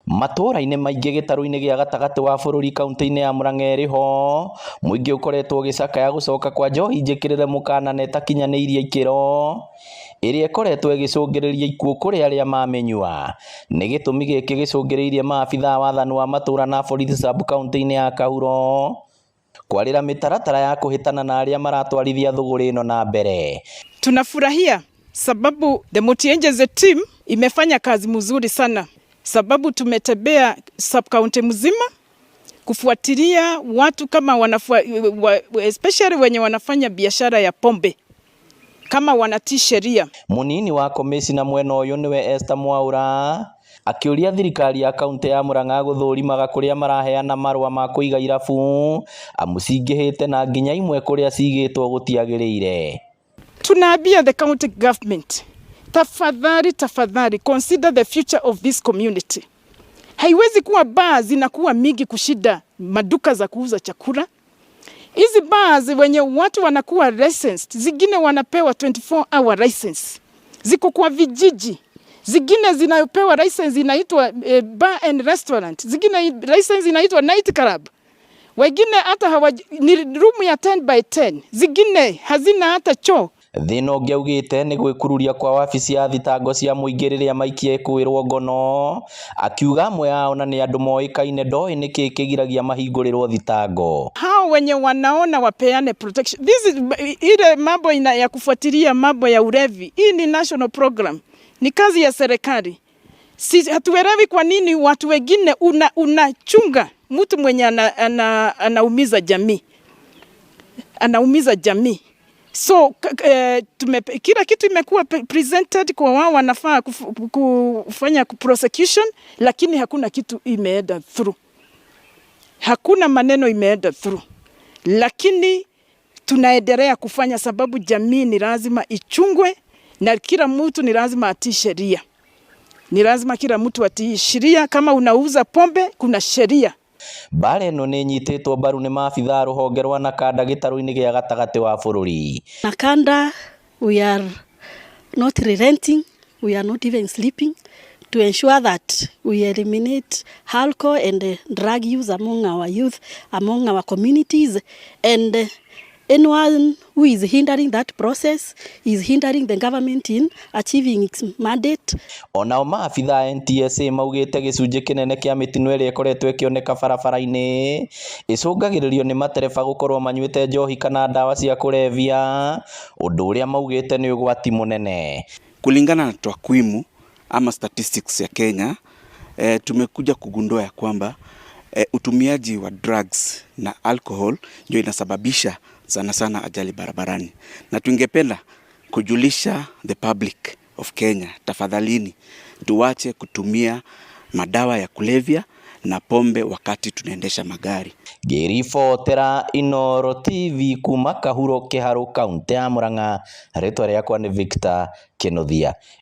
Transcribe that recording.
Matũra-inĩ maingĩ gĩtarũ-inĩ gĩa gatagatĩ wa bũrũri kaunti-inĩ ya Murang'a ĩrĩho mũingĩ ũkoretwo ũgĩcakaya gũcoka kwa njohi njĩkĩrĩre mũkana na ĩtakinyanĩirie ikĩro ĩrĩa ĩkoretwo ĩgĩcũngĩrĩria ikuũ kũrĩ arĩa mamĩnyua. Nĩ gĩtũmi gĩkĩ gĩcũngĩrĩirie maabithaa a wathani wa matũra na borithi sub kaunti-inĩ ya Kahuro kwarĩra mĩtaratara ya kũhĩtana na arĩa maratwarithia thũgũrĩ ĩno na mbere. Tunafurahia sababu the Mutienjeze team imefanya kazi mzuri sana, sababu tumetembea sub county mzima kufuatilia watu kama wanafua, especially wenye wanafanya biashara ya pombe kama wanatii sheria. Munini wa komĩcina mwena ũyũ nĩwe Esther Mwaura akĩũria thirikari ya kaunti ya Murang'a gũthũrimaga kũrĩa maraheana marũa ma kũiga irabu amu cingĩhĩte na nginya imwe kũrĩa cigĩtwo gũtiagĩrĩire. Tunaambia the county government, tafadhali tafadhali consider the future of this community. Haiwezi kuwa baa zinakuwa mingi kushinda maduka za kuuza chakula. Hizi bars wenye watu wanakuwa licensed, zingine wanapewa 24 hour license, ziko kwa vijiji, zingine zinapewa license inaitwa bar and restaurant, zingine license inaitwa night club, wengine hata hawa, ni room ya 10 by 10, zingine hazina hata choo. Thĩna ũngĩ augĩte nĩ gwĩkururia kwa wabici ya thitango cia mũingĩ rĩrĩa maikia ĩkwĩrwo ngono, akiuga amwe ao na nĩ andũ moĩkaine ndoĩ nĩkĩ kĩgiragia mahingũrĩrwo thitango. Hao wenye wanaona wapeane protection. This is, ile mambo ya kufuatilia mambo ya ulevi, hii ni national program, ni kazi ya serikali. Si, hatuelewi kwa nini watu wengine unachunga mtu mwenye anaumiza jamii, anaumiza jamii. So kila kitu imekuwa presented kwa wao, wanafaa kufanya prosecution, lakini hakuna kitu imeenda through, hakuna maneno imeenda through, lakini tunaendelea kufanya sababu jamii ni lazima ichungwe na kila mtu ni lazima atii sheria, ni lazima kila mtu atii sheria. Kama unauza pombe kuna sheria. Mbara ĩno nĩ ĩnyitĩtwo mbaru nĩ maabithaa a rũhonge rwa Nakanda gĩtarũ-inĩ gĩa gatagatĩ wa bũrũri. Nakanda, we are not relenting, we are not even sleeping to ensure that we eliminate alcohol and drug use among our youth, among our communities, and anyone who is hindering that process is hindering the government in achieving its mandate. Onao maabithaa a NTSA maugĩte gĩcunjĩ kĩnene kĩa mĩtino ĩrĩa ĩkoretwo ĩkĩoneka barabara-inĩ ĩcũngagĩrĩrio nĩ matereba gũkorwo manyuĩte njohi kana ndawa cia kũrebia, ũndũ ũrĩa maugĩte nĩ ũgwati mũnene. Kulingana na takwimu ama statistics ya Kenya, tumekuja kugundua ya kwamba utumiaji wa drugs na alcohol ndio inasababisha sana sana ajali barabarani, na tungependa kujulisha the public of Kenya, tafadhalini tuache kutumia madawa ya kulevya na pombe wakati tunaendesha magari. Ngĩribotera Inooro TV kuma Kahuro Kĩharũ kaunti ya Murang'a, rĩtwa rĩakwa nĩ Victor Kĩnuthia.